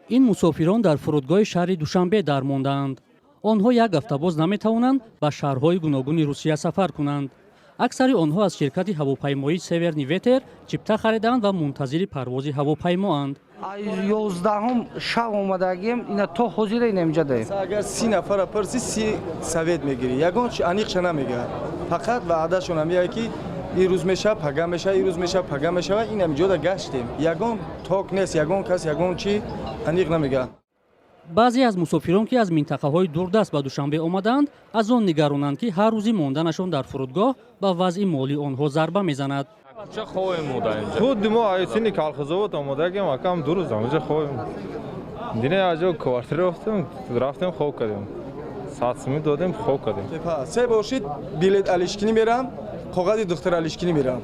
Ин мусофирон дар фурудгоҳи шаҳри Душанбе дармондаанд. Онҳо як ҳафта боз наметавонанд ба шаҳрҳои гуногуни Русия сафар кунанд. Аксари онҳо аз ширкати ҳавопаймоии «Северный ветер» чипта харидаанд ва мунтазири парвози ҳавопаймоанд. 11-ум шав омадагием, ина то ҳозира ина инҷа даем. Агар 30 нафара пурсӣ, 30 совет мегирӣ, ягон чи аниқша намегӯяд. Фақат ваъдашон ҳамияе, ки ин рӯз мешава, пага мешава, ин рӯз мешава, пага мешава. Ин ҳамиҷода гаштем, ягон ток нест, ягон кас ягон чи аниқ намегӯяд. Баъзе аз мусофирон, ки аз минтақаҳои дурдаст ба Душанбе омадаанд, аз он нигаронанд, ки ҳар рӯзи монданашон дар фурудгоҳ ба вазъи молии онҳо зарба мезанад. Ча хоҳем мо дар инҷа? Худи мо айсини Колхозобод омодагем, акам, 2 рӯз ҳаминҷа хоҳем. Дине аҷо квартира рафтем, рафтем, хоб кардем. 100 сумӣ додем, хоб кардем. Се бошид, билет алишкинӣ мерам, коғази духтар алишкинӣ мерам.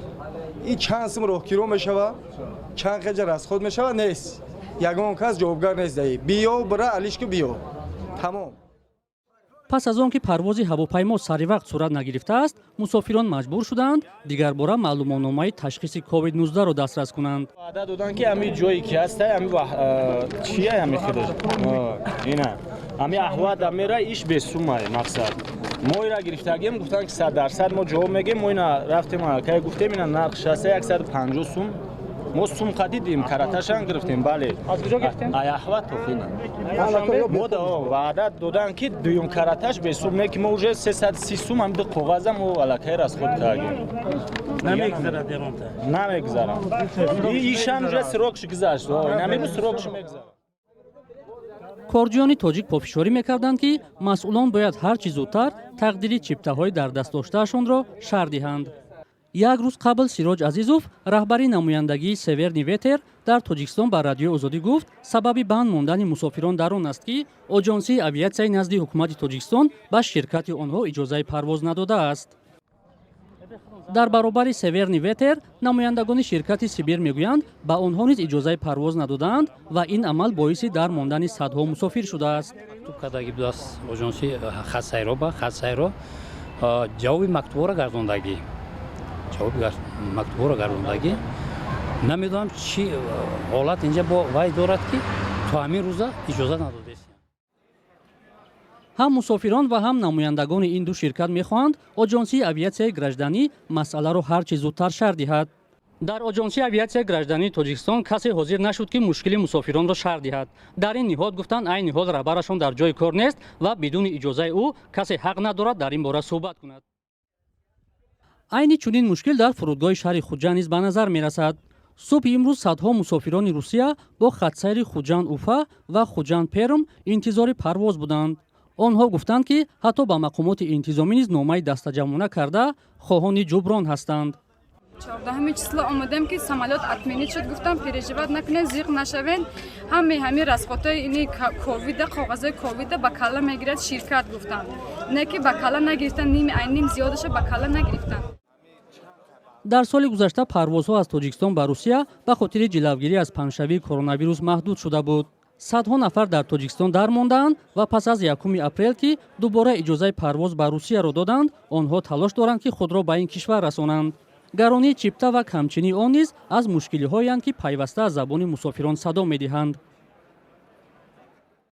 Ин чанд сум роҳкиро мешава, чанд хеҷа расход мешава, нест. Ягон кас ҷавобгар нест. Даи биё, бира, алишку, биё, тамом. Пас аз он ки парвози ҳавопаймо сари вақт сурат нагирифтааст, мусофирон маҷбур шудаанд дигарбора маълумотномаи ташхиси COVID-19-ро дастрас кунанд. Ваъда доданд, ки ҳами ҷое ки ҳаста, ҳами чия, ҳами худаш ина ҳами аҳвада мера, иш бесумай. Мақсад, мо ира гирифтагием, гуфтанд, ки 100% мо ҷавоб мегем. Мо ина рафтем, кай гуфтем, ина нархш ҳаста 150 сум. Мо сум қадидим, караташан гирифтем, бале. Аз куҷо гирифтем? Аяхва тохина. Мо ваъда доданд, ки дуюм караташ бесум не, ки мо уже 330 сум ҳами ду коғаза мо аллакай расход кардем. Намегзарад ягонта? Намегзарам. Ишам уже срок ш гузашт, намегу, срок ш мегзарад. Корҷӯёни тоҷик пофишорӣ мекарданд, ки масъулон бояд ҳар чӣ зудтар тақдири чиптаҳои дар даст доштаашонро шарҳ диҳанд. Як рӯз қабл Сироҷ Азизов, раҳбари намояндагии «Северный ветер» дар Тоҷикистон, ба Радиои Озодӣ гуфт, сабаби банд мондани мусофирон дар он аст, ки Оҷонсии авиатсияи назди ҳукумати Тоҷикистон ба ширкати онҳо иҷозаи парвоз надодааст. Дар баробари «Северный ветер» намояндагони ширкати «Сибир» мегӯянд, ба онҳо низ иҷозаи парвоз надодаанд ва ин амал боиси дар мондани садҳо мусофир шудааст. Мактуб кардаги будааст оҷонсии хатсайро, ба хатсайро ҷавоби мактубҳоро гардондагӣ, ҷавоби мактубҳоро гардондагӣ. Намедонам, чӣ ҳолат инҷа бо вай дорад, ки то ҳамин рӯза иҷоза надодест. Ҳам мусофирон ва ҳам намояндагони ин ду ширкат мехоҳанд, Оҷонсии авиатсияи гражданӣ масъаларо ҳар чӣ зудтар шарҳ диҳад. Дар Оҷонсии авиатсияи граждании Тоҷикистон касе ҳозир нашуд, ки мушкили мусофиронро шарҳ диҳад. Дар ин ниҳод гуфтанд, айни ҳол раҳбарашон дар ҷои кор нест ва бидуни иҷозаи ӯ касе ҳақ надорад дар ин бора суҳбат кунад. Айни чунин мушкил дар фурудгоҳи шаҳри Хуҷанд низ ба назар мерасад. Субҳи имрӯз садҳо мусофирони Русия бо хатсайри Хуҷанд Уфа ва Хуҷанд Перм интизори парвоз буданд. Онҳо гуфтанд, ки ҳатто ба мақомоти интизомӣ низ номаи дастаҷамъона карда, хоҳони ҷуброн ҳастанд. 14-уми число омадем, ки самолёт отменить шуд. Гуфтам, переживать накунед, зиқ нашавед, ҳаме ҳами расход ҳои ини ковида, коғазои ковида ба калла мегирад ширкат, гуфтам. Не ки ба калла нагирифтан, ними ай ним зиёдаша ба калла нагирифтан. Дар соли гузашта парвозҳо аз Тоҷикистон ба Русия ба хотири ҷилавгирӣ аз паҳншавии коронавирус маҳдуд шуда буд. Садҳо нафар дар Тоҷикистон дармондаанд ва пас аз 1 апрел, ки дубора иҷозаи парвоз ба Русияро доданд, онҳо талош доранд, ки худро ба ин кишвар расонанд. Гаронии чипта ва камчинии он низ аз мушкилиҳоянд, ки пайваста аз забони мусофирон садо медиҳанд.